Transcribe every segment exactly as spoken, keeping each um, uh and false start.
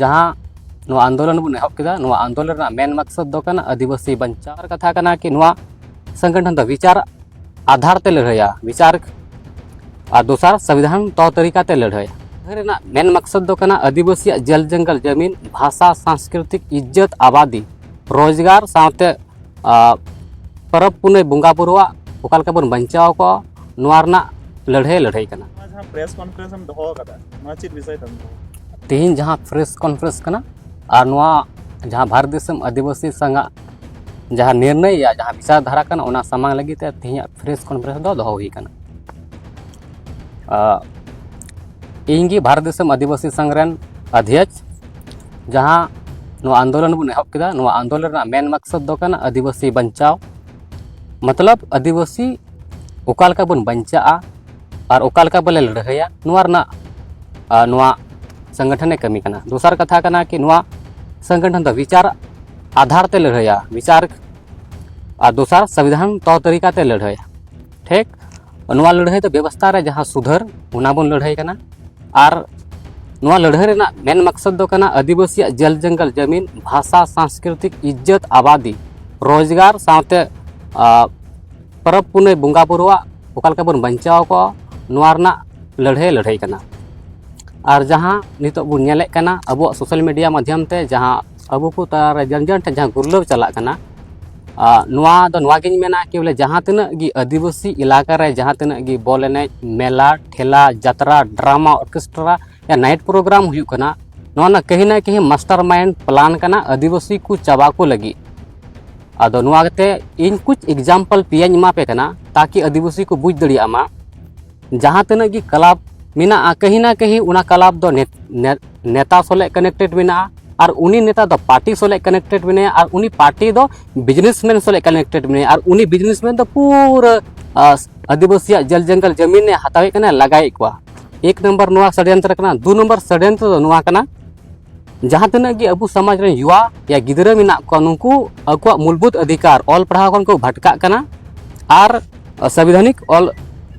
ᱡᱟᱦᱟᱸ ᱱᱚᱣᱟ ᱟᱱᱫᱳᱞᱚᱱ ᱵᱚᱱ ᱮᱦᱚᱵ ᱠᱮᱫᱟ, ᱱᱚᱣᱟ ᱟᱱᱫᱳᱞᱚᱱ ᱨᱮᱱᱟᱜ ᱢᱮᱱ ᱢᱟᱠᱥᱚᱫ ᱫᱚ ᱠᱟᱱᱟ ᱟᱹᱫᱤᱵᱟᱹᱥᱤ ᱵᱟᱧᱪᱟᱣ᱾ ᱟᱨ ᱠᱟᱛᱷᱟ ᱠᱟᱱᱟ ᱠᱤ ᱱᱚᱣᱟ ᱥᱚᱝᱜᱚᱴᱷᱚᱱ ᱫᱚ ᱵᱤᱪᱟᱨ ᱟᱫᱷᱟᱨ ᱛᱮ ᱞᱟᱹᱲᱦᱟᱹᱭᱟ, ᱵᱤᱪᱟᱨ ᱟᱨ ᱫᱚᱥᱟᱨ ᱥᱚᱝᱵᱤᱫᱷᱟᱱ ᱛᱚᱨ ᱛᱟᱹᱨᱤᱠᱟ ᱛᱮ ᱞᱟᱹᱲᱦᱟᱹᱭᱟ᱾ ᱞᱟᱹᱲᱦᱟᱹᱭ ᱨᱮᱱᱟᱜ ᱢᱮᱱ ᱢᱟᱠᱥᱚᱫ ᱫᱚ ᱠᱟᱱᱟ ᱟᱹᱫᱤᱵᱟᱹᱥᱤᱭᱟᱜ ᱡᱮᱞ ᱡᱚᱝᱜᱚᱞ ᱡᱟᱹᱢᱤᱱ, ᱵᱷᱟᱥᱟ, ᱥᱟᱝᱥᱠᱨᱤᱛᱤᱠ ᱤᱡᱽᱡᱚᱛ, ᱟᱵᱟᱫᱤ, ᱨᱳᱡᱽᱜᱟᱨ ᱥᱟᱶᱛᱮ ᱟᱨ ᱯᱚᱨᱚᱵᱽ ᱯᱩᱱᱟᱹᱭ ᱵᱚᱸᱜᱟ ᱵᱩᱨᱩᱣᱟᱜ ᱚᱠᱟ ᱞᱮᱠᱟ ᱵᱚᱱ ᱵᱟᱧᱪᱟᱣ ᱠᱚᱣᱟ, ᱱᱚᱣᱟ ᱨᱮᱱᱟᱜ ᱞᱟᱹᱲᱦᱟᱹᱭ ᱞᱟᱹᱲᱦᱟᱹᱭ ᱠᱟᱱᱟ᱾ ᱱᱚᱣᱟ ᱡᱟᱦᱟᱸ ᱯᱨᱮᱥ ᱠᱚᱱᱯᱷᱟᱨᱮᱱᱥ ᱮᱢ ᱫᱚᱦᱚ ᱟᱠᱟᱫᱟ, ᱱᱚᱣᱟ ᱪᱮᱫ ᱵᱤᱥᱚᱭ ᱛᱮᱢ ᱫᱚᱦᱚ ᱟᱠᱟᱫᱟ? ᱛᱮᱦᱮᱧ ᱡᱟᱦᱟᱸ ᱯᱨᱮᱥ ᱠᱚᱱᱯᱷᱟᱨᱮᱱᱥ ᱠᱟᱱᱟ ᱟᱨ ᱱᱚᱣᱟ ᱡᱟᱦᱟᱸ ᱵᱷᱟᱨᱚᱛ ᱫᱤᱥᱚᱢ ᱟᱹᱫᱤᱵᱟᱹᱥᱤ ᱥᱟᱝᱟᱜ ᱡᱟᱦᱟᱸ ᱱᱤᱨᱱᱟᱹᱭ ᱭᱟ, ᱡᱟᱦᱟᱸ ᱵᱤᱪᱟᱨ ᱫᱷᱟᱨᱟ ᱠᱟᱱᱟ, ᱚᱱᱟ ᱥᱟᱢᱟᱝ ᱞᱟᱹᱜᱤᱫ ᱛᱮ ᱛᱮᱦᱮᱧᱟᱜ ᱯᱨᱮᱥ ᱠᱚᱱᱯᱷᱟᱨᱮᱱᱥ ᱫᱚ ᱫᱚᱦᱚ ᱦᱩᱭ ᱠᱟᱱᱟ᱾ ᱟᱨ ᱤᱧ ᱜᱮ ᱵᱷᱟᱨᱚᱛ ᱫᱤᱥᱚᱢ ᱟᱹᱫᱤᱵᱟᱹᱥᱤ ᱥᱟᱝ ᱨᱮᱱ ᱚᱫᱷᱭᱚᱠᱥ᱾ ᱡᱟᱦᱟᱸ ᱱᱚᱣᱟ ᱟᱱᱫᱳᱞᱚᱱ ᱵᱚᱱ ᱮᱦᱚᱵ ᱠᱮᱫᱟ, ᱱᱚᱣᱟ ᱟᱱᱫᱳᱞᱚᱱ ᱨᱮᱱᱟᱜ ᱢᱮᱱ ᱢᱟᱠᱥᱚᱫ ᱫᱚ ᱠᱟᱱᱟ ᱟᱹᱫᱤᱵᱟᱹᱥᱤ ᱵᱟᱧᱪᱟᱣ, ᱢᱚᱛᱞᱚᱵ ᱟᱹᱫᱤᱵᱟᱹᱥᱤ ᱚᱠᱟ ᱞᱮᱠᱟ ᱵᱚᱱ ᱵᱟᱧᱪᱟᱜᱼᱟ ᱟᱨ ᱚᱠᱟ ᱞᱮᱠᱟ ᱵᱚᱞᱮ ᱞᱟᱹᱲᱦᱟᱹᱭᱟ, ᱱᱚᱣᱟ ᱨᱮᱱᱟᱜ ᱟᱨ ᱱᱚᱣᱟ ᱥᱚᱝᱜᱚᱴᱷᱚᱱᱮ ᱠᱟᱹᱢᱤ ᱠᱟᱱᱟ᱾ ᱫᱚᱥᱟᱨ ᱠᱟᱛᱷᱟ ᱠᱟᱱᱟ ᱠᱤ ᱱᱚᱣᱟ ᱥᱚᱝᱜᱚᱴᱷᱚᱱ ᱫᱚ ᱵᱤᱪᱟᱨ ᱟᱫᱷᱟᱨ ᱛᱮ ᱞᱟᱹᱲᱦᱟᱹᱭᱟ, ᱵᱤᱪᱟᱨ ᱟᱨ ᱫᱚᱥᱟᱨ ᱥᱚᱝᱵᱤᱫᱷᱟᱱ ᱛᱚᱨ ᱛᱟᱹᱨᱤᱠᱟ ᱛᱮ ᱞᱟᱹᱲᱦᱟᱹᱭᱟ᱾ ᱴᱷᱤᱠ ᱱᱚᱣᱟ ᱞᱟᱹᱲᱦᱟᱹᱭ ᱫᱚ ᱵᱮᱵᱚᱥᱛᱷᱟ ᱨᱮ ᱡᱟᱦᱟᱸ ᱥᱩᱫᱷᱟᱹᱨ, ᱚᱱᱟ ᱵᱚᱱ ᱞᱟᱹᱲᱦᱟᱹᱭ ᱠᱟᱱᱟ᱾ ᱟᱨ ᱱᱚᱣᱟ ᱞᱟᱹᱲᱦᱟᱹᱭ ᱨᱮᱱᱟᱜ ᱢᱮᱱ ᱢᱟᱠᱥᱚᱫ ᱫᱚ ᱠᱟᱱᱟ ᱟᱹᱫᱤᱵᱟᱹᱥᱤᱭᱟᱜ ᱡᱮᱞ ᱡᱚᱝᱜᱚᱞ ᱡᱟᱹᱢᱤᱱ, ᱵᱷᱟᱥᱟ, ᱥᱟᱝᱥᱠᱨᱤᱛᱤᱠ ᱤᱡᱽᱡᱚᱛ, ᱟᱵᱟᱫᱤ, ᱨᱳᱡᱽᱜᱟᱨ ᱥᱟᱶᱛᱮ ᱟᱨ ᱯᱚᱨᱚᱵᱽ ᱯᱩᱱᱟᱹᱭ ᱵᱚᱸᱜᱟ ᱵᱩᱨᱩᱣᱟᱜ ᱚᱠᱟ ᱞᱮᱠᱟ ᱵᱚᱱ ᱵᱟᱧᱪᱟᱣ ᱠᱚᱣᱟ, ᱱᱚᱣᱟ ᱨᱮᱱᱟᱜ ᱞᱟᱹᱲᱦᱟᱹᱭ ᱞᱟᱹᱲᱦᱟᱹᱭ ᱠᱟᱱᱟ᱾ ᱟᱨ ᱡᱟᱦᱟᱸ ᱱᱤᱛᱚᱜ ᱵᱚᱱ ᱧᱮᱞᱮᱫ ᱠᱟᱱᱟ ᱟᱵᱚᱣᱟᱜ ᱥᱳᱥᱟᱞ ᱢᱤᱰᱤᱭᱟ ᱢᱟᱫᱽᱫᱷᱚᱢ ᱛᱮ, ᱡᱟᱦᱟᱸ ᱟᱵᱚ ᱠᱚ ᱛᱟᱞᱟᱨᱮ ᱡᱚᱱ ᱡᱚᱱ ᱴᱷᱮᱱ ᱡᱟᱦᱟᱸ ᱜᱩᱨᱞᱟᱹᱣ ᱪᱟᱞᱟᱜ ᱠᱟᱱᱟ, ᱟᱨ ᱱᱚᱣᱟ ᱫᱚ ᱱᱚᱣᱟ ᱜᱤᱧ ᱢᱮᱱᱟ ᱠᱤ ᱵᱚᱞᱮ ᱡᱟᱦᱟᱸ ᱛᱤᱱᱟᱹᱜ ᱜᱮ ᱟᱹᱫᱤᱵᱟᱹᱥᱤ ᱮᱞᱟᱠᱟ ᱨᱮ ᱡᱟᱦᱟᱸ ᱛᱤᱱᱟᱹᱜ ᱜᱮ ᱵᱚᱞ ᱮᱱᱮᱡ, ᱢᱮᱞᱟ, ᱴᱷᱮᱞᱟ, ᱡᱟᱛᱨᱟ, ᱰᱨᱟᱢᱟ, ᱚᱨᱠᱮᱥᱴᱨᱟ ᱭᱟ ᱱᱟᱭᱤᱴ ᱯᱨᱳᱜᱨᱟᱢ ᱦᱩᱭᱩᱜ ᱠᱟᱱᱟ, ᱱᱚᱣᱟ ᱨᱮᱱᱟᱜ ᱠᱟᱹᱦᱤ ᱱᱟ ᱠᱟᱹᱦᱤ ᱢᱟᱥᱴᱟᱨ ᱢᱟᱭᱤᱱᱰ ᱯᱞᱟᱱ ᱠᱟᱱᱟ ᱟᱹᱫᱤᱵᱟᱹᱥᱤ ᱠᱚ ᱪᱟᱵᱟ ᱠᱚ ᱞᱟᱹᱜᱤᱫ᱾ ᱟᱫᱚ ᱱᱚᱣᱟ ᱠᱟᱛᱮ ᱤᱧ ᱠᱩᱪ ᱮᱠᱡᱟᱢᱯᱚᱞ ᱯᱮᱭᱟᱧ ᱮᱢᱟ ᱯᱮ ᱠᱟᱱᱟ, ᱛᱟᱠᱤ ᱟᱹᱫᱤᱵᱟᱹᱥᱤ ᱠᱚ ᱵᱩᱡᱽ ᱫᱟᱲᱮᱭᱟᱜ ᱢᱟ᱾ ᱡᱟᱦᱟᱸ ᱛᱤᱱᱟᱹᱜ ᱜᱮ ᱠᱞᱟᱵᱽ ᱢᱮᱱᱟᱜᱼᱟ, ᱠᱟᱹᱦᱤ ᱱᱟ ᱠᱟᱹᱦᱤ ᱚᱱᱟ ᱠᱞᱟᱵᱽ ᱫᱚ ᱱᱮ-, ᱱᱮ-, ᱱᱮᱛᱟ ᱥᱚᱞᱮᱜ ᱠᱟᱱᱮᱠᱴᱮᱰ ᱢᱮᱱᱟᱜᱼᱟ, ᱟᱨ ᱩᱱᱤ ᱱᱮᱛᱟ ᱫᱚ ᱯᱟᱨᱴᱤ ᱥᱚᱞᱮᱜ ᱠᱟᱱᱮᱠᱴᱮᱰ ᱢᱮᱱᱟᱭᱟ, ᱟᱨ ᱩᱱᱤ ᱯᱟᱨᱴᱤ ᱫᱚ ᱵᱤᱡᱽᱱᱮᱥᱢᱮᱱ ᱥᱚᱞᱮᱜ ᱠᱟᱱᱮᱠᱴᱮᱰ ᱢᱮᱱᱟᱭᱟ, ᱟᱨ ᱩᱱᱤ ᱵᱤᱡᱽᱱᱮᱥᱢᱮᱱ ᱫᱚ ᱯᱩᱨᱟᱹ ᱟᱥ-, ᱟᱹᱫᱤᱵᱟᱹᱥᱤᱭᱟᱜ ᱡᱮᱞ ᱡᱚᱝᱜᱚᱞ ᱡᱟᱹᱢᱤᱱᱮ ᱦᱟᱛᱟᱣᱮᱫ ᱠᱟᱱᱟ, ᱞᱟᱜᱟᱭᱮᱫ ᱠᱚᱣᱟ᱾ ᱮᱠ ᱱᱚᱢᱵᱚᱨ ᱱᱚᱣᱟ ᱥᱚᱲᱭᱚᱱᱛᱨᱚ ᱠᱟᱱᱟ᱾ ᱫᱩ ᱱᱚᱢᱵᱚᱨ ᱥᱚᱲᱭᱚᱱᱛᱨᱚ ᱫᱚ ᱱᱚᱣᱟ ᱠᱟᱱᱟ, ᱡᱟᱦᱟᱸ ᱛᱤᱱᱟᱹᱜ ᱜᱮ ᱟᱵᱚ ᱥᱚᱢᱟᱡᱽ ᱨᱮᱱ ᱭᱩᱣᱟ ᱭᱟ ᱜᱤᱫᱽᱨᱟᱹ ᱢᱮᱱᱟᱜ ᱠᱚᱣᱟ, ᱱᱩᱠᱩ ᱟᱠᱚᱣᱟᱜ ᱢᱩᱞᱵᱩᱛ ᱚᱫᱷᱤᱠᱟᱨ ᱚᱞ ᱯᱟᱲᱦᱟᱣ ᱠᱷᱚᱱ ᱠᱚ ᱵᱷᱟᱴᱠᱟᱜ ᱠᱟᱱᱟ ᱟᱨ ᱥᱚᱝᱵᱤᱫᱷᱟᱱᱤᱠ ᱚᱞ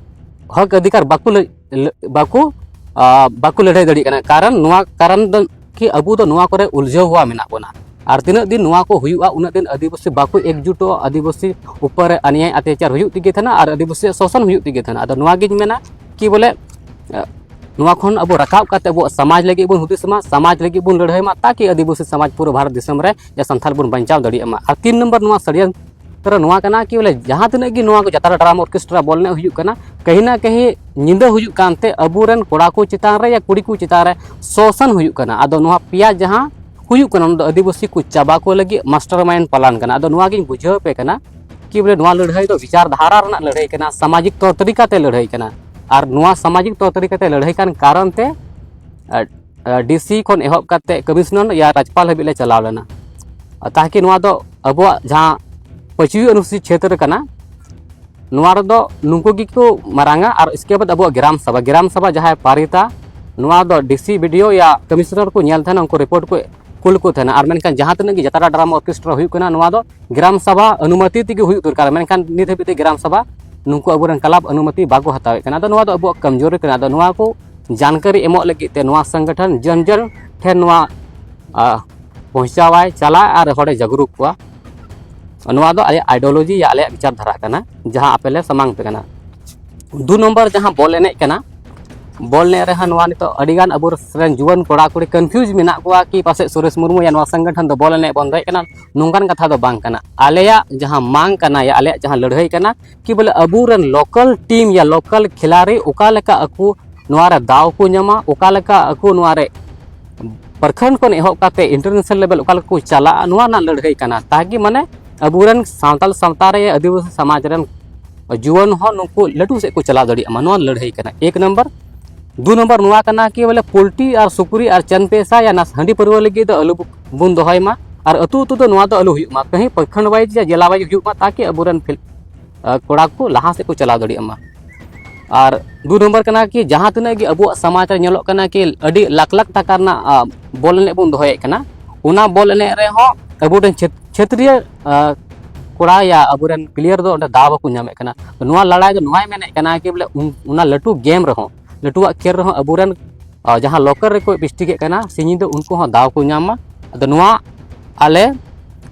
ᱦᱚᱠ ᱚᱫᱷᱤᱠᱟᱨ ᱵᱟᱠᱚ ᱞᱟᱹ-, ᱞᱟᱹ-, ᱵᱟᱠᱚ, ᱟ, ᱵᱟᱠᱚ ᱞᱟᱹᱲᱦᱟᱹᱭ ᱫᱟᱲᱮᱭᱟᱜ ᱠᱟᱱᱟ᱾ ᱠᱟᱨᱚᱱ ᱱᱚᱣᱟ ᱠᱟᱨᱚᱱ ᱫᱚ ᱠᱤ ᱟᱵᱚ ᱫᱚ ᱱᱚᱣᱟ ᱠᱚᱨᱮ ᱩᱞᱡᱷᱟᱹᱣ ᱦᱚᱣᱟ ᱢᱮᱱᱟᱜ ᱵᱚᱱᱟ᱾ ᱟᱨ ᱛᱤᱱᱟᱹᱜ ᱫᱤᱱ ᱱᱚᱣᱟ ᱠᱚ ᱦᱩᱭᱩᱜᱼᱟ, ᱩᱱᱟᱹᱜ ᱫᱤᱱ ᱟᱹᱫᱤᱵᱟᱹᱥᱤ ᱵᱟᱠᱚ ᱮᱠᱡᱩᱴᱚᱜᱼᱟ, ᱟᱹᱫᱤᱵᱟᱹᱥᱤ ᱩᱯᱚᱨ ᱨᱮ ᱚᱱᱱᱭᱟᱭ ᱚᱛᱛᱟᱪᱟᱨ ᱦᱩᱭᱩᱜ ᱛᱮᱜᱮ ᱛᱟᱦᱮᱱᱟ ᱟᱨ ᱟᱹᱫᱤᱵᱟᱹᱥᱤᱭᱟᱜ ᱥᱳᱥᱚᱱ ᱦᱩᱭᱩᱜ ᱛᱮᱜᱮ ᱛᱟᱦᱮᱱᱟ᱾ ᱟᱫᱚ ᱱᱚᱣᱟ ᱜᱤᱧ ᱢᱮᱱᱟ ᱠᱤ ᱵᱚᱞᱮ, ᱮ, ᱱᱚᱣᱟ ᱠᱷᱚᱱ ᱟᱵᱚ ᱨᱟᱠᱟᱵ ᱠᱟᱛᱮ ᱟᱵᱚᱣᱟᱜ ᱥᱚᱢᱟᱡᱽ ᱞᱟᱹᱜᱤᱫ ᱵᱚᱱ ᱦᱩᱫᱤᱥ ᱢᱟ, ᱥᱚᱢᱟᱡᱽ ᱞᱟᱹᱜᱤᱫ ᱵᱚᱱ ᱞᱟᱹᱲᱦᱟᱹᱭ ᱢᱟ, ᱛᱟᱠᱤ ᱟᱹᱫᱤᱵᱟᱹᱥᱤ ᱥᱚᱢᱟᱡᱽ ᱯᱩᱨᱟᱹ ᱵᱷᱟᱨᱚᱛ ᱫᱤᱥᱚᱢ ᱨᱮ ᱡᱟ ᱥᱟᱱᱛᱟᱲ ᱵᱚᱱ ᱵᱟᱧᱪᱟᱣ ᱫᱟᱲᱮᱭᱟᱜ ᱢᱟ᱾ ᱟᱨ ᱛᱤᱱ ᱱᱚᱢᱵᱚᱨ ᱱᱚᱣᱟ ᱥᱟᱹᱲᱤᱭᱟᱹ ᱛᱚᱨᱟ ᱱᱚᱣᱟ ᱠᱟᱱᱟ ᱠᱤ ᱵᱚᱞᱮ ᱡᱟᱦᱟᱸ ᱛᱤᱱᱟᱹᱜ ᱜᱮ ᱱᱚᱣᱟ ᱠᱚ ᱡᱟᱛᱨᱟ, ᱰᱨᱟᱢᱟ, ᱚᱨᱠᱮᱥᱴᱨᱟ, ᱵᱚᱞ ᱮᱱᱮᱡ ᱦᱩᱭᱩᱜ ᱠᱟᱱᱟ, ᱠᱟᱹᱦᱤ ᱱᱟ ᱠᱟᱹᱦᱤ ᱧᱤᱫᱟᱹ ᱦᱩᱭᱩᱜ ᱠᱟᱱᱛᱮ ᱟᱵᱚᱨᱮᱱ ᱠᱚᱲᱟ ᱠᱚ ᱪᱮᱛᱟᱱ ᱨᱮ ᱭᱟ ᱠᱩᱲᱤ ᱠᱚ ᱪᱮᱛᱟᱱ ᱨᱮ ᱥᱳᱥᱚᱱ ᱦᱩᱭᱩᱜ ᱠᱟᱱᱟ᱾ ᱟᱫᱚ ᱱᱚᱣᱟ ᱯᱮᱭᱟ ᱡᱟᱦᱟᱸ ᱦᱩᱭᱩᱜ ᱠᱟᱱᱟ, ᱚᱱᱟ ᱫᱚ ᱟᱹᱫᱤᱵᱟᱹᱥᱤ ᱠᱚ ᱪᱟᱵᱟ ᱠᱚ ᱞᱟᱹᱜᱤᱫ ᱢᱟᱥᱴᱟᱨ ᱢᱟᱭᱤᱱᱰ ᱯᱞᱟᱱ ᱠᱟᱱᱟ᱾ ᱟᱫᱚ ᱱᱚᱣᱟ ᱜᱤᱧ ᱵᱩᱡᱷᱟᱹᱣ ᱟᱯᱮ ᱠᱟᱱᱟ ᱠᱤ ᱵᱚᱞᱮ ᱱᱚᱣᱟ ᱞᱟᱹᱲᱦᱟᱹᱭ ᱫᱚ ᱵᱤᱪᱟᱨ ᱫᱷᱟᱨᱟ ᱨᱮᱱᱟᱜ ᱞᱟᱹᱲᱦᱟᱹᱭ ᱠᱟᱱᱟ, ᱥᱟᱢᱟᱡᱤᱠ ᱛᱚᱨ ᱛᱚᱨᱤᱠᱟ ᱛᱮ ᱞᱟᱹᱲᱦᱟᱹᱭ ᱠᱟᱱᱟ᱾ ᱟᱨ ᱱᱚᱣᱟ ᱥᱟᱢᱟᱡᱤᱠ ᱛᱚᱨ ᱛᱚᱨᱤᱠᱟ ᱛᱮ ᱞᱟᱹᱲᱦᱟᱹᱭ ᱠᱟᱱ ᱠᱟᱨᱚᱱ ᱛᱮ ᱰᱤ ᱥᱤ ᱠᱷᱚᱱ ᱮᱦᱚᱵ ᱠᱟᱛᱮ ᱠᱚᱢᱤᱥᱚᱱᱟᱨ ᱭᱟ ᱨᱟᱡᱽᱯᱟᱞ ᱦᱟᱹᱵᱤᱡ ᱞᱮ ᱪᱟᱞᱟᱣ ᱞᱮᱱᱟ, ᱛᱟᱠᱤ ᱱᱚᱣᱟ ᱫᱚ ᱟᱵᱚᱣᱟᱜ ᱡᱟᱦᱟᱸ ᱯᱟᱹᱪᱷᱩᱭ ᱚᱱᱩᱥᱩᱪᱤᱛ ᱪᱷᱮᱛᱨᱚ ᱠᱟᱱᱟ, ᱱᱚᱣᱟ ᱨᱮᱫᱚ ᱱᱩᱠᱩ ᱜᱮᱠᱚ ᱢᱟᱨᱟᱝᱟ᱾ ᱟᱨ ᱤᱥᱠᱮ ᱵᱟᱫ ᱟᱵᱚᱣᱟᱜ ᱜᱨᱟᱢ ᱥᱟᱵᱷᱟ, ᱜᱨᱟᱢ ᱥᱟᱵᱷᱟ ᱡᱟᱦᱟᱸᱭ ᱯᱟᱨᱤᱛᱟ, ᱱᱚᱣᱟ ᱫᱚ ᱰᱤ ᱥᱤ, ᱵᱤ ᱰᱤ ᱳ ᱭᱟ ᱠᱚᱢᱤᱥᱚᱱᱟᱨ ᱠᱚ ᱧᱮᱞ ᱛᱟᱦᱮᱱᱟ, ᱩᱱᱠᱩ ᱨᱤᱯᱳᱨᱴ ᱠᱚ ᱠᱩᱞ ᱠᱚ ᱛᱟᱦᱮᱱᱟ᱾ ᱟᱨ ᱢᱮᱱᱠᱷᱟᱱ ᱡᱟᱦᱟᱸ ᱛᱤᱱᱟᱹᱜ ᱜᱮ ᱡᱟᱛᱨᱟ, ᱰᱨᱟᱢᱟ, ᱚᱨᱠᱮᱥᱴᱨᱟ ᱦᱩᱭᱩᱜ ᱠᱟᱱᱟ, ᱱᱚᱣᱟ ᱫᱚ ᱜᱨᱟᱢ ᱥᱟᱵᱷᱟ ᱚᱱᱩᱢᱚᱛᱤ ᱛᱮᱜᱮ ᱦᱩᱭᱩᱜ ᱫᱚᱨᱠᱟᱨ, ᱢᱮᱱᱠᱷᱟᱱ ᱱᱤᱛ ᱦᱟᱹᱵᱤᱡ ᱛᱮ ᱜᱨᱟᱢ ᱥᱟᱵᱷᱟ ᱱᱩᱠᱩ ᱟᱵᱚᱨᱮᱱ ᱠᱞᱟᱵᱽ ᱚᱱᱩᱢᱚᱛᱤ ᱵᱟᱠᱚ ᱦᱟᱛᱟᱣᱮᱫ ᱠᱟᱱᱟ᱾ ᱟᱫᱚ ᱱᱚᱣᱟ ᱫᱚ ᱟᱵᱚᱣᱟᱜ ᱠᱚᱢᱡᱳᱨᱤ ᱠᱟᱱᱟ᱾ ᱟᱫᱚ ᱱᱚᱣᱟ ᱠᱚ ᱡᱟᱱᱠᱟᱨᱤ ᱮᱢᱚᱜ ᱞᱟᱹᱜᱤᱫ ᱛᱮ ᱱᱚᱣᱟ ᱥᱚᱝᱜᱚᱴᱷᱚᱱ ᱡᱚᱱ ᱡᱚᱱ ᱴᱷᱮᱱ ᱱᱚᱣᱟ, ᱟ, ᱯᱚᱦᱪᱟᱣᱟᱭ ᱪᱟᱞᱟᱜ ᱟᱨ ᱦᱚᱲᱮ ᱡᱟᱜᱽᱨᱩᱠ ᱠᱚᱣᱟ᱾ ᱱᱚᱣᱟ ᱫᱚ ᱟᱞᱮᱭᱟᱜ ideology ᱭᱟ ᱟᱞᱮᱭᱟᱜ ᱵᱤᱪᱟᱨ ᱫᱷᱟᱨᱟ ᱠᱟᱱᱟ, ᱡᱟᱦᱟᱸ ᱟᱯᱮ ᱞᱮ ᱥᱟᱢᱟᱝ ᱯᱮ ᱠᱟᱱᱟ᱾ ᱫᱩ ᱱᱚᱢᱵᱚᱨ ᱡᱟᱦᱟᱸ ᱵᱚᱞ ᱮᱱᱮᱡ ᱠᱟᱱᱟ, ᱵᱚᱞ ᱮᱱᱮᱡ ᱨᱮᱦᱚᱸ ᱱᱚᱣᱟ ᱱᱤᱛᱚᱜ ᱟᱹᱰᱤᱜᱟᱱ ᱟᱵᱚ ᱨᱮᱱ ᱡᱩᱣᱟᱹᱱ ᱠᱚᱲᱟ ᱠᱩᱲᱤ confuse ᱢᱮᱱᱟᱜ ᱠᱚᱣᱟ ᱠᱤ ᱯᱟᱥᱮᱡ ᱥᱩᱨᱮᱥ ᱢᱩᱨᱢᱩ ᱭᱟ ᱱᱚᱣᱟ ᱥᱚᱝᱜᱚᱴᱷᱚᱱ ᱫᱚ ᱵᱚᱞ ᱮᱱᱮᱡ ᱵᱚᱱᱫᱚᱭᱮᱫ ᱠᱟᱱᱟ, ᱱᱚᱝᱠᱟᱱ ᱠᱟᱛᱷᱟ ᱫᱚ ᱵᱟᱝ ᱠᱟᱱᱟ᱾ ᱟᱞᱮᱭᱟᱜ ᱡᱟᱦᱟᱸ ᱢᱟᱝ ᱠᱟᱱᱟ ᱭᱟ ᱟᱞᱮᱭᱟᱜ ᱡᱟᱦᱟᱸ ᱞᱟᱹᱲᱦᱟᱹᱭ ᱠᱟᱱᱟ ᱠᱤ ᱵᱚᱞᱮ ᱟᱵᱚᱨᱮᱱ local team ᱭᱟ local ᱠᱷᱤᱞᱟᱲᱤ ᱚᱠᱟ ᱞᱮᱠᱟ ᱟᱠᱚ ᱱᱚᱣᱟ ᱨᱮ ᱫᱟᱣ ᱠᱚ ᱧᱟᱢᱟ, ᱚᱠᱟ ᱞᱮᱠᱟ ᱟᱠᱚ ᱱᱚᱣᱟ ᱨᱮ ᱯᱨᱚᱠᱷᱚᱸᱰ ᱠᱷᱚᱱ ᱮᱦᱚᱵ ᱠᱟᱛᱮ international level ᱚᱠᱟ ᱞᱮᱠᱟ ᱠᱚ ᱪᱟᱞᱟᱜᱼᱟ, ᱱᱚᱣᱟ ᱨᱮᱱᱟᱜ ᱞᱟᱹᱲᱦᱟᱹᱭ ᱠᱟᱱᱟ᱾ ᱛᱟᱠᱤ ᱢᱟᱱᱮ ᱟᱵᱚᱨᱮᱱ ᱥᱟᱱᱛᱟᱲ ᱥᱟᱶᱛᱟ ᱨᱮ ᱟᱹᱫᱤᱵᱟᱹᱥᱤ ᱥᱚᱢᱟᱡᱽ ᱨᱮᱱ ᱡᱩᱣᱟᱹᱱ ᱦᱚᱸ ᱱᱩᱠᱩ ᱞᱟᱹᱴᱩ ᱥᱮᱫ ᱠᱚ ᱪᱟᱞᱟᱣ ᱫᱟᱲᱮᱭᱟᱜ ᱢᱟ, ᱱᱚᱣᱟ ᱞᱟᱹᱲᱦᱟᱹᱭ ᱠᱟᱱᱟ ᱮᱠ ᱱᱚᱢᱵᱚᱨ᱾ ᱫᱩ ᱱᱚᱢᱵᱚᱨ ᱱᱚᱣᱟ ᱠᱟᱱᱟ ᱠᱤ ᱵᱚᱞᱮ ᱯᱳᱞᱴᱤ ᱟᱨ ᱥᱩᱠᱨᱤ ᱟᱨ ᱪᱟᱸᱫ ᱯᱮᱥᱟ ᱭᱟ ᱱᱟᱥ ᱦᱟᱺᱰᱤ ᱯᱟᱹᱨᱣᱟᱹ ᱞᱟᱹᱜᱤᱫ ᱫᱚ ᱟᱞᱚ ᱵᱚᱱ ᱫᱚᱦᱚᱭ ᱢᱟ, ᱟᱨ ᱟᱹᱛᱩ ᱟᱹᱛᱩ ᱫᱚ ᱱᱚᱣᱟ ᱫᱚ ᱟᱞᱚ ᱦᱩᱭᱩᱜ ᱢᱟ, ᱠᱟᱹᱦᱤ ᱯᱨᱚᱠᱷᱚᱸᱰ wise ᱭᱟ ᱡᱮᱞᱟ wise ᱦᱩᱭᱩᱜ ᱢᱟ, ᱛᱟᱠᱤ ᱟᱵᱚᱨᱮᱱ ᱯᱷᱤᱞ-, ᱟ, ᱠᱚᱲᱟ ᱠᱚ ᱞᱟᱦᱟ ᱥᱮᱫ ᱠᱚ ᱪᱟᱞᱟᱣ ᱫᱟᱲᱮᱭᱟᱜ ᱢᱟ᱾ ᱟᱨ ᱫᱩ ᱱᱚᱢᱵᱚᱨ ᱠᱟᱱᱟ ᱠᱤ ᱡᱟᱦᱟᱸ ᱛᱤᱱᱟᱹᱜ ᱜᱮ ᱟᱵᱚᱣᱟᱜ ᱥᱚᱢᱟᱡᱽ ᱨᱮ ᱧᱮᱞᱚᱜ ᱠᱟᱱᱟ ᱠᱤ ᱟᱹᱰᱤ ᱞᱟᱠᱷ ᱞᱟᱠᱷ ᱴᱟᱠᱟ ᱨᱮᱱᱟᱜ, ᱟ, ᱵᱚᱞ ᱮᱱᱮᱡ ᱵᱚᱱ ᱫᱚᱦᱚᱭᱮᱫ ᱠᱟᱱᱟ, ᱚᱱᱟ ᱵᱚᱞ ᱮᱱᱮᱡ ᱨᱮᱦᱚᱸ ᱟᱵᱚᱨᱮᱱ ᱪᱷᱟᱹᱛ-, ᱪᱷᱟᱹᱛᱨᱤᱭᱟᱹ, ᱟ, ᱠᱚᱲᱟ ᱭᱟ ᱟᱵᱚᱨᱮᱱ player ᱫᱚ ᱚᱸᱰᱮ ᱫᱟᱣ ᱵᱟᱠᱚ ᱧᱟᱢᱮᱫ ᱠᱟᱱᱟ᱾ ᱱᱚᱣᱟ ᱞᱟᱲᱟᱭ ᱫᱚ ᱱᱚᱣᱟᱭ ᱢᱮᱱᱮᱫ ᱠᱟᱱᱟ ᱠᱤ ᱵᱚᱞᱮ ᱩᱱ-, ᱚᱱᱟ ᱞᱟᱹᱴᱩ game ᱨᱮᱦᱚᱸ, ᱞᱟᱹᱴᱩᱣᱟᱜ ᱠᱷᱮᱞ ᱨᱮᱦᱚᱸ ᱟᱵᱚᱨᱮᱱ ᱟᱨ ᱡᱟᱦᱟᱸ ᱞᱳᱠᱟᱞ ᱨᱮᱠᱚ ᱯᱤᱥᱴᱤᱠᱮᱫ ᱠᱟᱱᱟ ᱥᱤᱧ ᱧᱤᱫᱟᱹ, ᱩᱱᱠᱩ ᱦᱚᱸ ᱫᱟᱣ ᱠᱚ ᱧᱟᱢ ᱢᱟ᱾ ᱟᱫᱚ ᱱᱚᱣᱟ ᱟᱞᱮ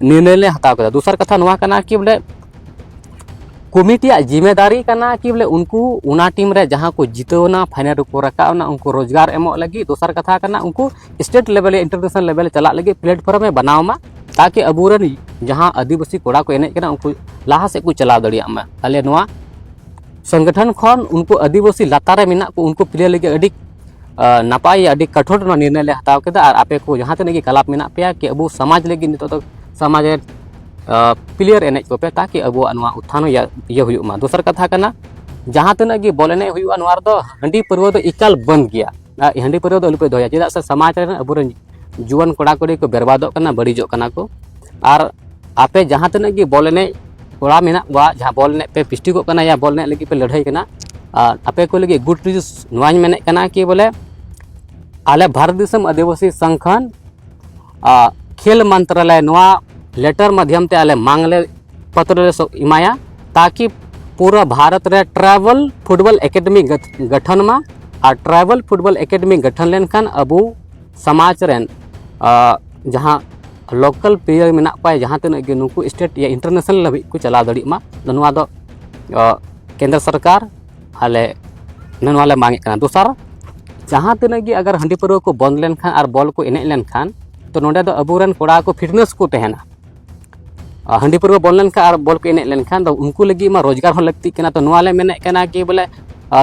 ᱱᱤᱨᱱᱚᱭ ᱞᱮ ᱦᱟᱛᱟᱣ ᱠᱮᱫᱟ᱾ ᱫᱚᱥᱟᱨ ᱠᱟᱛᱷᱟ ᱱᱚᱣᱟ ᱠᱟᱱᱟ ᱠᱤ ᱵᱚᱞᱮ ᱠᱚᱢᱤᱴᱤᱭᱟᱜ ᱡᱤᱢᱮᱫᱟᱨᱤ ᱠᱟᱱᱟ ᱠᱤ ᱵᱚᱞᱮ ᱩᱱᱠᱩ ᱚᱱᱟ ᱴᱤᱢ ᱨᱮ ᱡᱟᱦᱟᱸ ᱠᱚ ᱡᱤᱛᱟᱹᱣ ᱮᱱᱟ, ᱯᱷᱟᱭᱱᱮᱞ ᱨᱮᱠᱚ ᱨᱟᱠᱟᱵ ᱮᱱᱟ, ᱩᱱᱠᱩ ᱨᱳᱡᱽᱜᱟᱨ ᱮᱢᱚᱜ ᱞᱟᱹᱜᱤᱫ᱾ ᱫᱚᱥᱟᱨ ᱠᱟᱛᱷᱟ ᱠᱟᱱᱟ ᱩᱱᱠᱩ ᱥᱴᱮᱴ ᱞᱮᱵᱮᱞ ᱭᱟ ᱤᱱᱴᱟᱨᱱᱮᱥᱱᱟᱞ ᱞᱮᱵᱮᱞ ᱪᱟᱞᱟᱜ ᱞᱟᱹᱜᱤᱫ ᱯᱞᱮᱴᱯᱷᱚᱨᱢ ᱮ ᱵᱮᱱᱟᱣ ᱢᱟ, ᱛᱟᱠᱤ ᱟᱵᱚᱨᱮᱱ ᱡᱟᱦᱟᱸ ᱟᱹᱫᱤᱵᱟᱹᱥᱤ ᱠᱚᱲᱟ ᱠᱚ ᱮᱱᱮᱡ ᱠᱟᱱᱟ ᱩᱱᱠᱩ ᱞᱟᱦᱟ ᱥᱮᱫ ᱠᱚ ᱪᱟᱞᱟᱣ ᱫᱟᱲᱮᱭᱟᱜ ᱢᱟ᱾ ᱟᱞᱮ ᱱᱚᱣᱟ ᱥᱚᱝᱜᱚᱴᱷᱚᱱ ᱠᱷᱚᱱ ᱩᱱᱠᱩ ᱟᱹᱫᱤᱵᱟᱹᱥᱤ ᱞᱟᱛᱟᱨ ᱨᱮ ᱢᱮᱱᱟᱜ ᱠᱚ ᱩᱱᱠᱩ ᱯᱞᱮᱭᱟᱨ ᱞᱟᱹᱜᱤᱫ ᱟᱹᱰᱤ ᱱᱟᱯᱟᱭ, ᱟᱹᱰᱤ ᱠᱟᱴᱷᱳᱨ ᱱᱚᱣᱟ ᱱᱤᱨᱱᱚᱭ ᱞᱮ ᱦᱟᱛᱟᱣ ᱠᱮᱫᱟ᱾ ᱟᱨ ᱟᱯᱮ ᱠᱚ ᱡᱟᱦᱟᱸ ᱛᱤᱱᱟᱹᱜ ᱜᱮ ᱠᱞᱟᱵᱽ ᱢᱮᱱᱟᱜ ᱯᱮᱭᱟ ᱠᱤ ᱟᱵᱚ ᱥᱚᱢᱟᱡᱽ ᱞᱟᱹᱜᱤᱫ ᱱᱤᱛᱚᱜ ᱫᱚ ᱥᱚᱢᱟᱡᱽ ᱨᱮ ᱯᱞᱮᱭᱟᱨ ᱮᱱᱮᱡ ᱠᱚᱯᱮ, ᱛᱟᱠᱤ ᱟᱵᱚᱣᱟᱜ ᱱᱚᱣᱟ ᱩᱛᱛᱷᱟᱱ ᱤᱭᱟᱹ ᱦᱩᱭᱩᱜ ᱢᱟ᱾ ᱫᱚᱥᱟᱨ ᱠᱟᱛᱷᱟ ᱠᱟᱱᱟ, ᱡᱟᱦᱟᱸ ᱛᱤᱱᱟᱹᱜ ᱜᱮ ᱵᱚᱞ ᱮᱱᱮᱡ ᱦᱩᱭᱩᱜᱼᱟ, ᱱᱚᱣᱟ ᱨᱮᱫᱚ ᱦᱟᱺᱰᱤ ᱯᱟᱹᱨᱣᱟᱹ ᱫᱚ ᱮᱠᱟᱞ ᱵᱚᱱᱫ ᱜᱮᱭᱟ᱾ ᱟᱨ ᱦᱟᱺᱰᱤ ᱯᱟᱹᱨᱣᱟᱹ ᱫᱚ ᱟᱞᱚᱯᱮ ᱫᱚᱦᱚᱭᱟ, ᱪᱮᱫᱟᱜ ᱥᱮ ᱥᱚᱢᱟᱡᱽ ᱨᱮᱱ ᱟᱵᱚᱨᱮᱱ ᱡᱩᱣᱟᱹᱱ ᱠᱚᱲᱟ ᱠᱩᱲᱤ ᱠᱚ ᱵᱮᱨᱵᱟᱫᱚᱜ ᱠᱟᱱᱟ, ᱵᱟᱹᱲᱤᱡᱚᱜ ᱠᱟᱱᱟ ᱠᱚ᱾ ᱟᱨ ᱟᱯᱮ ᱡᱟᱦᱟᱸ ᱛᱤᱱᱟᱹᱜ ᱜᱮ ᱵᱚᱞ ᱮᱱᱮᱡ ᱠᱚᱲᱟ ᱢᱮᱱᱟᱜ ᱠᱚᱣᱟ, ᱡᱟᱦᱟᱸ ᱵᱚᱞ ᱮᱱᱮᱡ ᱯᱮ ᱯᱤᱥᱴᱤᱠᱚᱜ ᱠᱟᱱᱟ ᱭᱟ ᱵᱚᱞ ᱮᱱᱮᱡ ᱞᱟᱹᱜᱤᱫ ᱯᱮ ᱞᱟᱹᱲᱦᱟᱹᱭ ᱠᱟᱱᱟ, ᱟᱨ ᱟᱯᱮ ᱠᱚ ᱞᱟᱹᱜᱤᱫ ᱜᱩᱰ ᱱᱤᱭᱩᱡᱽ ᱱᱚᱣᱟᱧ ᱢᱮᱱᱮᱫ ᱠᱟᱱᱟ ᱠᱤ ᱵᱚᱞᱮ ᱟᱞᱮ ᱵᱷᱟᱨᱚᱛ ᱫᱤᱥᱚᱢ ᱟᱹᱫᱤᱵᱟᱹᱥᱤ ᱥᱚᱝᱜᱚᱴᱷᱚᱱ ᱠᱷᱮᱞ ᱢᱚᱱᱛᱨᱟᱞᱚᱭ ᱱᱚᱣᱟ ᱞᱮᱴᱟᱨ ᱢᱟᱫᱽᱫᱷᱚᱢ ᱛᱮ ᱟᱞᱮ ᱢᱟᱝ ᱞᱮ ᱯᱚᱛᱨᱚ ᱞᱮ ᱮᱢᱟᱭᱟ, ᱛᱟᱠᱤ ᱯᱩᱨᱟᱹ ᱵᱷᱟᱨᱚᱛ ᱨᱮ ᱴᱨᱟᱭᱵᱟᱞ ᱯᱷᱩᱴᱵᱚᱞ ᱮᱠᱟᱰᱮᱢᱤ ᱜᱚᱴᱷᱚᱱ ᱢᱟ᱾ ᱟᱨ ᱴᱨᱟᱭᱵᱟᱞ ᱯᱷᱩᱴᱵᱚᱞ ᱮᱠᱟᱰᱮᱢᱤ ᱜᱚᱴᱷᱚᱱ ᱞᱮᱱᱠᱷᱟᱱ ᱟᱵᱚ ᱥᱚᱢᱟᱡᱽ ᱨᱮᱱ ᱡᱟᱦᱟᱸ ᱞᱳᱠᱟᱞ ᱯᱞᱮᱭᱟᱨ ᱢᱮᱱᱟᱜ ᱠᱚᱣᱟ ᱡᱟᱦᱟᱸ ᱛᱤᱱᱟᱹᱜ ᱜᱮ, ᱱᱩᱠᱩ ᱥᱴᱮᱴ ᱭᱟ ᱤᱱᱴᱟᱨᱱᱮᱥᱱᱟᱞ ᱦᱟᱹᱵᱤᱡ ᱠᱚ ᱪᱟᱞᱟᱣ ᱫᱟᱲᱮᱭᱟᱜ ᱢᱟ᱾ ᱱᱚᱣᱟ ᱫᱚ ᱠᱮᱱᱫᱨᱚ ᱥᱚᱨᱠᱟᱨ ᱟᱞᱮ ᱱᱚᱣᱟ ᱞᱮ ᱢᱟᱝ ᱮᱫ ᱠᱟᱱᱟ᱾ ᱫᱚᱥᱟᱨ, ᱡᱟᱦᱟᱸ ᱛᱤᱱᱟᱹᱜ ᱜᱮ ᱟᱜᱟᱨ ᱦᱟᱺᱰᱤ ᱯᱟᱹᱨᱣᱟᱹ ᱠᱚ ᱵᱚᱱᱫ ᱞᱮᱱᱠᱷᱟᱱ ᱟᱨ ᱵᱚᱞ ᱠᱚ ᱮᱱᱮᱡ ᱞᱮᱱᱠᱷᱟᱱ, ᱛᱚ ᱱᱚᱰᱮ ᱫᱚ ᱟᱵᱚᱨᱮᱱ ᱠᱚᱲᱟ ᱠᱚ ᱯᱷᱤᱴᱱᱮᱥ ᱠᱚ ᱛᱟᱦᱮᱱᱟ᱾ ᱟᱨ ᱦᱟᱺᱰᱤ ᱯᱟᱹᱨᱣᱟᱹ ᱵᱚᱱᱫ ᱞᱮᱱᱠᱷᱟᱱ ᱟᱨ ᱵᱚᱞ ᱠᱚ ᱮᱱᱮᱡ ᱞᱮᱱᱠᱷᱟᱱ ᱫᱚ ᱩᱱᱠᱩ ᱞᱟᱹᱜᱤᱫ ᱢᱟ ᱨᱳᱡᱽᱜᱟᱨ ᱦᱚᱸ ᱞᱟᱹᱠᱛᱤᱜ ᱠᱟᱱᱟ᱾ ᱛᱚ ᱱᱚᱣᱟ ᱞᱮ ᱢᱮᱱᱮᱫ ᱠᱟᱱᱟ ᱠᱤ ᱵᱚᱞᱮ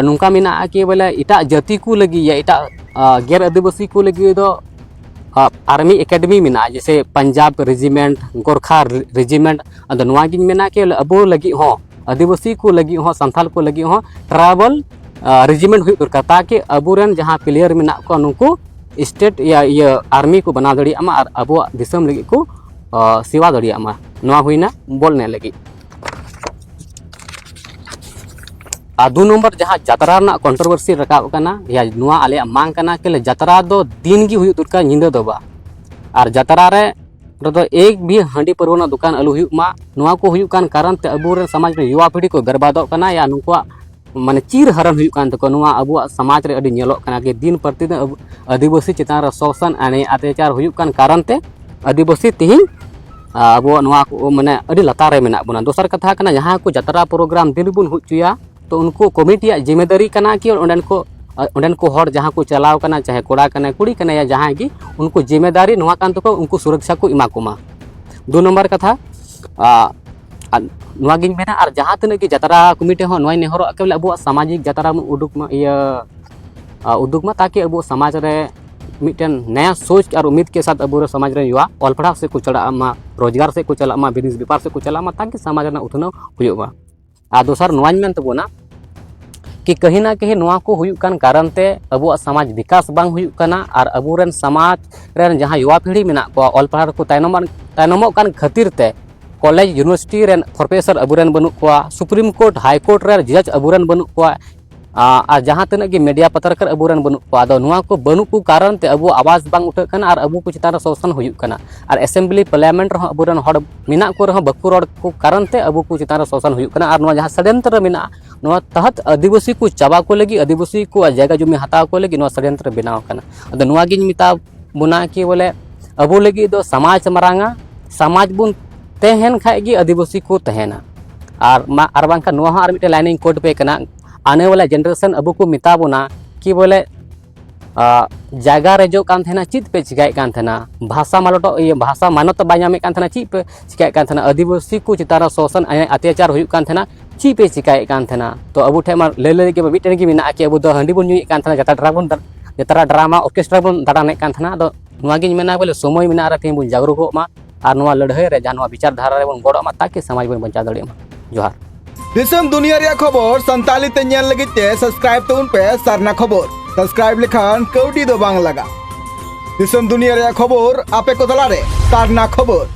ᱱᱚᱝᱠᱟ ᱢᱮᱱᱟᱜᱼᱟ ᱠᱤ ᱵᱚᱞᱮ ᱮᱴᱟᱜ ᱡᱟᱹᱛᱤ ᱠᱚ ᱞᱟᱹᱜᱤᱫ ᱭᱟ ᱮᱴᱟᱜ ᱜᱮᱨ ᱟᱹᱫᱤᱵᱟᱹᱥᱤ ᱠᱚ ᱞᱟᱹᱜᱤᱫ ᱫᱚ ᱟᱨᱢᱤ ᱮᱠᱟᱰᱮᱢᱤ ᱢᱮᱱᱟᱜᱼᱟ, ᱡᱮᱭᱥᱮ ᱯᱟᱧᱡᱟᱵᱽ ᱨᱮᱡᱤᱢᱮᱱᱴ, ᱜᱳᱨᱠᱷᱟ ᱨᱮᱡᱤᱢᱮᱱᱴ᱾ ᱟᱫᱚ ᱱᱚᱣᱟ ᱜᱤᱧ ᱢᱮᱱᱟ ᱠᱤ ᱟᱵᱚ ᱞᱟᱹᱜᱤᱫ ᱦᱚᱸ, ᱟᱹᱫᱤᱵᱟᱹᱥᱤ ᱠᱚ ᱞᱟᱹᱜᱤᱫ ᱦᱚᱸ, ᱥᱟᱱᱛᱟᱞ ᱠᱚ ᱞᱟᱹᱜᱤᱫ ᱦᱚᱸ ᱴᱨᱟᱭᱵᱟᱞ ᱨᱮᱡᱤᱢᱮᱱᱴ ᱦᱩᱭᱩᱜ ᱫᱚᱨᱠᱟᱨ, ᱛᱟᱠᱤ ᱟᱵᱚᱨᱮᱱ ᱡᱟᱦᱟᱸ ᱯᱞᱮᱭᱟᱨ ᱢᱮᱱᱟᱜ ᱠᱚᱣᱟ ᱱᱩᱠᱩ ᱥᱴᱮᱴ ᱭᱟ ᱤᱭᱟᱹ ᱟᱨᱢᱤ ᱠᱚ ᱵᱮᱱᱟᱣ ᱫᱟᱲᱮᱭᱟᱜ ᱢᱟ ᱟᱨ ᱟᱵᱚᱣᱟᱜ ᱫᱤᱥᱚᱢ ᱞᱟᱹᱜᱤᱫ ᱠᱚ ᱥᱮᱵᱟ ᱫᱟᱲᱮᱭᱟᱜ ᱢᱟ᱾ ᱱᱚᱣᱟ ᱦᱩᱭᱱᱟ ᱵᱚᱞ ᱮᱱᱮᱡ ᱞᱟᱹᱜᱤᱫ᱾ ᱟᱨ ᱫᱩ ᱱᱚᱢᱵᱚᱨ ᱡᱟᱦᱟᱸ ᱡᱟᱛᱨᱟ ᱨᱮᱱᱟᱜ ᱠᱚᱱᱴᱨᱳᱵᱷᱟᱨᱥᱤ ᱨᱟᱠᱟᱵ ᱠᱟᱱᱟ, ᱭᱟ ᱱᱚᱣᱟ ᱟᱞᱮᱭᱟᱜ ᱢᱟᱝ ᱠᱟᱱᱟ ᱠᱤ ᱡᱟᱛᱨᱟ ᱫᱚ ᱫᱤᱱ ᱜᱮ ᱦᱩᱭᱩᱜ ᱫᱚᱨᱠᱟᱨ, ᱧᱤᱫᱟᱹ ᱫᱚ ᱵᱟᱝ᱾ ᱟᱨ ᱡᱟᱛᱨᱟ ᱨᱮ ᱨᱮᱫᱚ ᱮᱠ ᱵᱷᱤ ᱦᱟᱺᱰᱤ ᱯᱟᱹᱨᱣᱟᱹ ᱨᱮᱱᱟᱜ ᱫᱚᱠᱟᱱ ᱟᱞᱚ ᱦᱩᱭᱩᱜ ᱢᱟ᱾ ᱱᱚᱣᱟ ᱠᱚ ᱦᱩᱭᱩᱜ ᱠᱟᱱ ᱠᱟᱨᱚᱱ ᱛᱮ ᱟᱵᱚᱨᱮᱱ ᱥᱚᱢᱟᱡᱽ ᱨᱮᱱ ᱭᱩᱣᱟ ᱯᱤᱲᱦᱤ ᱠᱚ ᱵᱮᱨᱵᱟᱫᱚᱜ ᱠᱟᱱᱟ, ᱭᱟ ᱱᱩᱠᱩᱣᱟᱜ ᱢᱟᱱᱮ ᱪᱤᱨ ᱦᱟᱨᱚᱱ ᱦᱩᱭᱩᱜ ᱠᱟᱱ ᱛᱟᱠᱚᱣᱟ᱾ ᱱᱚᱣᱟ ᱟᱵᱚᱣᱟᱜ ᱥᱚᱢᱟᱡᱽ ᱨᱮ ᱟᱹᱰᱤ ᱧᱮᱞᱚᱜ ᱠᱟᱱᱟ ᱡᱮ ᱫᱤᱱ ᱯᱨᱚᱛᱤᱫᱤᱱ ᱟᱵᱚ ᱟᱹᱫᱤᱵᱟᱹᱥᱤ ᱪᱮᱛᱟᱱ ᱨᱮ ᱥᱳᱥᱚᱱ ᱟᱨ ᱚᱛᱛᱟᱪᱟᱨ ᱦᱩᱭᱩᱜ ᱠᱟᱱ ᱠᱟᱨᱚᱱ ᱛᱮ ᱟᱹᱫᱤᱵᱟᱹᱥᱤ ᱛᱮᱦᱮᱧ, ᱟ, ᱟᱵᱚᱣᱟᱜ ᱱᱚᱣᱟ ᱠᱚ ᱢᱟᱱᱮ ᱟᱹᱰᱤ ᱞᱟᱛᱟᱨ ᱨᱮ ᱢᱮᱱᱟᱜ ᱵᱚᱱᱟ᱾ ᱫᱚᱥᱟᱨ ᱠᱟᱛᱷᱟ ᱠᱟᱱᱟ, ᱡᱟᱦᱟᱸ ᱠᱚ ᱡᱟᱛᱨᱟ ᱯᱨᱳᱜᱨᱟᱢ ᱫᱤᱱ ᱵᱚᱱ ᱦᱩᱭ ᱦᱚᱪᱚᱭᱟ, ᱛᱚ ᱩᱱᱠᱩ ᱠᱚᱢᱤᱴᱤᱭᱟᱜ ᱡᱤᱢᱮᱫᱟᱨᱤ ᱠᱟᱱᱟ ᱠᱤ ᱚᱸᱰᱮᱱ ᱠᱚ, ᱟ, ᱚᱸᱰᱮᱱ ᱠᱚ ᱦᱚᱲ ᱡᱟᱦᱟᱸ ᱠᱚ ᱪᱟᱞᱟᱣ ᱠᱟᱱᱟ, ᱪᱟᱦᱮ ᱠᱚᱲᱟ ᱠᱟᱱᱟᱭ, ᱠᱩᱲᱤ ᱠᱟᱱᱟᱭ, ᱡᱟᱦᱟᱸᱭ ᱜᱮ, ᱩᱱᱠᱩ ᱡᱤᱢᱮᱫᱟᱨᱤ ᱱᱚᱣᱟ ᱠᱟᱱ ᱛᱟᱠᱚᱣᱟ, ᱩᱱᱠᱩ ᱥᱩᱨᱚᱠᱪᱷᱟ ᱠᱚ ᱮᱢᱟ ᱠᱚᱢᱟ᱾ ᱫᱩ ᱱᱚᱢᱵᱚᱨ ᱠᱟᱛᱷᱟ, ᱟ, ᱟᱨ ᱱᱚᱣᱟ ᱜᱤᱧ ᱢᱮᱱᱟ, ᱟᱨ ᱡᱟᱦᱟᱸ ᱛᱤᱱᱟᱹᱜ ᱜᱮ ᱡᱟᱛᱨᱟ ᱠᱚᱢᱤᱴᱤ ᱦᱚᱸ ᱱᱚᱣᱟᱧ ᱱᱮᱦᱚᱨᱚᱜᱼᱟ ᱠᱤ ᱵᱚᱞᱮ ᱟᱵᱚᱣᱟᱜ ᱥᱟᱢᱟᱡᱤᱠ ᱡᱟᱛᱨᱟ ᱵᱚᱱ ᱩᱰᱩᱠ ᱢᱟ, ᱤᱭᱟᱹ, ᱟ, ᱩᱫᱩᱜᱽ ᱢᱟ, ᱛᱟᱠᱤ ᱟᱵᱚ ᱥᱚᱢᱟᱡᱽ ᱨᱮ ᱢᱤᱫᱴᱮᱱ ᱱᱟᱭᱟ ᱥᱳᱪ ᱟᱨ ᱩᱢᱤᱫ ᱠᱮ ᱥᱟᱛ ᱟᱵᱚᱨᱮᱱ ᱥᱚᱢᱟᱡᱽ ᱨᱮᱱ ᱭᱩᱣᱟ ᱚᱞ ᱯᱟᱲᱦᱟᱣ ᱥᱮᱫ ᱠᱚ ᱪᱟᱞᱟᱜ ᱢᱟ, ᱨᱳᱡᱽᱜᱟᱨ ᱥᱮᱫ ᱠᱚ ᱪᱟᱞᱟᱜ ᱢᱟ, ᱵᱤᱡᱽᱱᱮᱥ ᱵᱮᱯᱟᱨ ᱥᱮᱫ ᱠᱚ ᱪᱟᱞᱟᱜ ᱢᱟ, ᱛᱟᱠᱤ ᱥᱚᱢᱟᱡᱽ ᱨᱮᱱᱟᱜ ᱩᱛᱱᱟᱹᱣ ᱦᱩᱭᱩᱜ ᱢᱟ᱾ ᱟᱨ ᱫᱚᱥᱟᱨ ᱱᱚᱣᱟᱧ ᱢᱮᱱ ᱛᱟᱵᱚᱱᱟ ᱠᱤ ᱠᱟᱹᱦᱤ ᱱᱟ ᱠᱟᱹᱦᱤ ᱱᱚᱣᱟ ᱠᱚ ᱦᱩᱭᱩᱜ ᱠᱟᱱ ᱠᱟᱨᱚᱱ ᱛᱮ ᱟᱵᱚᱣᱟᱜ ᱥᱚᱢᱟᱡᱽ ᱵᱤᱠᱟᱥ ᱵᱟᱝ ᱦᱩᱭᱩᱜ ᱠᱟᱱᱟ, ᱟᱨ ᱟᱵᱚᱨᱮᱱ ᱥᱚᱢᱟᱡᱽ ᱨᱮᱱ ᱡᱟᱦᱟᱸ ᱭᱩᱣᱟ ᱯᱤᱲᱦᱤ ᱢᱮᱱᱟᱜ ᱠᱚᱣᱟ ᱚᱞ ᱯᱟᱲᱦᱟᱣ ᱨᱮᱠᱚ ᱛᱟᱭᱱᱚᱢ, ᱛᱟᱭᱱᱚᱢᱚᱜ ᱠᱟᱱ ᱠᱷᱟᱹᱛᱤᱨ ᱛᱮ ᱠᱚᱞᱮᱡᱽ ᱭᱩᱱᱤᱵᱷᱟᱨᱥᱤᱴᱤ ᱨᱮᱱ ᱯᱨᱚᱯᱷᱮᱥᱚᱨ ᱟᱵᱚᱨᱮᱱ ᱵᱟᱹᱱᱩᱜ ᱠᱚᱣᱟ, ᱥᱩᱯᱨᱤᱢ ᱠᱳᱨᱴ ᱦᱟᱭ ᱠᱳᱨᱴ ᱨᱮᱱ ᱡᱟᱡᱽ ᱟᱵᱚᱨᱮᱱ ᱵᱟᱹᱱᱩᱜ ᱠᱚᱣᱟ, ᱟ-, ᱟᱨ ᱡᱟᱦᱟᱸ ᱛᱤᱱᱟᱹᱜ ᱜᱮ ᱢᱤᱰᱤᱭᱟ ᱯᱟᱛᱨᱠᱟᱨ ᱟᱵᱚᱨᱮᱱ ᱵᱟᱹᱱᱩᱜ ᱠᱚᱣᱟ᱾ ᱟᱫᱚ ᱱᱚᱣᱟ ᱠᱚ ᱵᱟᱹᱱᱩᱜ ᱠᱚ ᱠᱟᱨᱚᱱ ᱛᱮ ᱟᱵᱚᱣᱟᱜ ᱟᱣᱟᱡᱽ ᱵᱟᱝ ᱩᱴᱷᱟᱹᱜ ᱠᱟᱱᱟ ᱟᱨ ᱟᱵᱚ ᱠᱚ ᱪᱮᱛᱟᱱ ᱨᱮ ᱥᱳᱥᱚᱱ ᱦᱩᱭᱩᱜ ᱠᱟᱱᱟ᱾ ᱟᱨ ᱮᱥᱮᱢᱵᱞᱤ ᱯᱟᱨᱞᱟᱢᱮᱱᱴ ᱨᱮᱦᱚᱸ ᱟᱵᱚᱨᱮᱱ ᱦᱚᱲ ᱢᱮᱱᱟᱜ ᱠᱚ ᱨᱮᱦᱚᱸ ᱵᱟᱠᱚ ᱨᱚᱲ ᱠᱚ ᱠᱟᱨᱚᱱ ᱛᱮ ᱟᱵᱚ ᱠᱚ ᱪᱮᱛᱟᱱ ᱨᱮ ᱥᱳᱥᱚᱱ ᱦᱩᱭᱩᱜ ᱠᱟᱱᱟ᱾ ᱟᱨ ᱱᱚᱣᱟ ᱡᱟᱦᱟᱸ ᱥᱚᱲᱭᱚᱱᱛᱨᱚ ᱢᱮᱱᱟᱜᱼᱟ, ᱱᱚᱣᱟ ᱛᱟᱦᱟᱛ ᱟᱹᱫᱤᱵᱟᱹᱥᱤ ᱠᱚ ᱪᱟᱵᱟ ᱠᱚ ᱞᱟᱹᱜᱤᱫ, ᱟᱹᱫᱤᱵᱟᱹᱥᱤ ᱠᱚᱣᱟᱜ ᱡᱟᱭᱜᱟ ᱡᱚᱢᱤ ᱦᱟᱛᱟᱣ ᱠᱚ ᱞᱟᱹᱜᱤᱫ ᱱᱚᱣᱟ ᱥᱚᱲᱭᱚᱱᱛᱨᱚ ᱵᱮᱱᱟᱣ ᱟᱠᱟᱱᱟ᱾ ᱟᱫᱚ ᱱᱚᱣᱟ ᱜᱤᱧ ᱢᱮᱛᱟ ᱵᱚᱱᱟ ᱠᱤ ᱵᱚᱞᱮ ᱟᱵᱚ ᱞᱟᱹᱜᱤᱫ ᱫᱚ ᱥᱚᱢᱟᱡᱽ ᱢᱟᱨᱟᱝᱟ, ᱥᱚᱢᱟᱡᱽ ᱵᱚᱱ ᱛᱟᱦᱮᱱ ᱠᱷᱟᱡ ᱜᱮ ᱟᱹᱫᱤᱵᱟᱹᱥᱤ ᱠᱚ ᱛᱟᱦᱮᱱᱟ᱾ ᱟᱨ ᱢᱟ, ᱟᱨ ᱵᱟᱝᱠᱷᱟᱱ ᱱᱚᱣᱟ ᱦᱚᱸ ᱟᱨ ᱢᱤᱫᱴᱮᱱ ᱞᱟᱭᱤᱱ ᱤᱧ ᱠᱳᱴ ᱯᱮ ᱠᱟᱱᱟ, ᱟᱱᱮ ᱣᱟᱞᱟ ᱡᱮᱱᱟᱨᱮᱥᱚᱱ ᱟᱵᱚ ᱠᱚ ᱢᱮᱛᱟ ᱵᱚᱱᱟ ᱠᱤ ᱵᱚᱞᱮ, ᱟ, ᱡᱟᱭᱜᱟ ᱨᱮᱡᱚᱜ ᱠᱟᱱ ᱛᱟᱦᱮᱱᱟ, ᱪᱮᱫ ᱯᱮ ᱪᱤᱠᱟᱭᱮᱫ ᱠᱟᱱ ᱛᱟᱦᱮᱱᱟ? ᱵᱷᱟᱥᱟ ᱢᱟᱞᱚᱴᱚᱜ, ᱤᱭᱟᱹ, ᱵᱷᱟᱥᱟ ᱢᱟᱱᱚᱛ ᱵᱟᱭ ᱧᱟᱢᱮᱫ ᱠᱟᱱ ᱛᱟᱦᱮᱱᱟ, ᱪᱮᱫ ᱯᱮ ᱪᱤᱠᱟᱭᱮᱫ ᱠᱟᱱ ᱛᱟᱦᱮᱱᱟ? ᱟᱹᱫᱤᱵᱟᱹᱥᱤ ᱠᱚ ᱪᱮᱛᱟᱱ ᱨᱮ ᱥᱳᱥᱚᱱ, ᱚᱛᱛᱟᱪᱟᱨ ᱦᱩᱭᱩᱜ ᱠᱟᱱ ᱛᱟᱦᱮᱱᱟ, ᱪᱮᱫ ᱯᱮ ᱪᱤᱠᱟᱭᱮᱫ ᱠᱟᱱ ᱛᱟᱦᱮᱱᱟ? ᱛᱚ ᱟᱵᱚ ᱴᱷᱮᱱ ᱢᱟ ᱞᱟᱹᱭ ᱞᱟᱹᱭ ᱜᱮ ᱢᱤᱫᱴᱮᱱ ᱜᱮ ᱢᱮᱱᱟᱜᱼᱟ ᱠᱤ ᱟᱵᱚ ᱫᱚ ᱦᱟᱺᱰᱤ ᱵᱚᱱ ᱧᱩᱭᱮᱫ ᱠᱟᱱ ᱛᱟᱦᱮᱱᱟ, ᱡᱟᱛᱨᱟ ᱰᱨᱟᱢᱟ, ᱡᱟᱛᱨᱟ ᱰᱨᱟᱢᱟ ᱚᱨᱠᱮᱥᱴᱨᱟ ᱵᱚᱱ ᱫᱟᱬᱟᱱᱮᱫ ᱠᱟᱱ ᱛᱟᱦᱮᱱᱟ᱾ ᱟᱫᱚ ᱱᱚᱣᱟ ᱜᱤᱧ ᱢᱮᱱᱟ ᱵᱚᱞᱮ ᱥᱚᱢᱚᱭ ᱢᱮᱱᱟᱜ ᱨᱮ ᱛᱮᱦᱮᱧ ᱵᱚᱱ ᱡᱟᱜᱽᱨᱩᱠᱚᱜ ᱢᱟ ᱟᱨ ᱱᱚᱣᱟ ᱞᱟᱹᱲᱦᱟᱹᱭ ᱨᱮ ᱡᱟᱦᱟᱸ ᱱᱚᱣᱟ ᱵᱤᱪᱟᱨ ᱫᱷᱟᱨᱟ ᱨᱮᱵᱚᱱ ᱜᱚᱲᱚᱜ ᱢᱟ, ᱛᱟᱠᱤ ᱥᱚᱢᱟᱡᱽ ᱵᱚᱱ ᱵᱟᱧᱪᱟᱣ ᱫᱟᱲᱮᱭᱟᱜ ᱢᱟ᱾ ᱡᱚᱦᱟᱨ᱾ ᱫᱤᱥᱚᱢ ᱫᱩᱱᱤᱭᱟᱹ ᱨᱮᱭᱟᱜ ᱠᱷᱚᱵᱚᱨ ᱥᱟᱱᱛᱟᱲᱤ ᱛᱮ ᱧᱮᱞ ᱞᱟᱹᱜᱤᱫ ᱛᱮ ᱥᱟᱵᱥᱠᱨᱟᱭᱤᱵ ᱛᱟᱵᱚᱱ ᱯᱮ ᱥᱟᱨᱱᱟ ᱠᱷᱚᱵᱚᱨ᱾ ᱥᱟᱵᱥᱠᱨᱟᱭᱤᱵ ᱞᱮᱠᱷᱟᱱ ᱠᱟᱹᱣᱰᱤ ᱫᱚ ᱵᱟᱝ ᱞᱟᱜᱟᱜ᱾ ᱫᱤᱥᱚᱢ ᱫᱩᱱᱤᱭᱟᱹ ᱨᱮᱭᱟᱜ ᱠᱷᱚᱵᱚᱨ ᱟᱯᱮ ᱠᱚ ᱛᱟᱞᱟᱨᱮ ᱥᱟᱨᱱᱟ ᱠᱷᱚᱵᱚᱨ᱾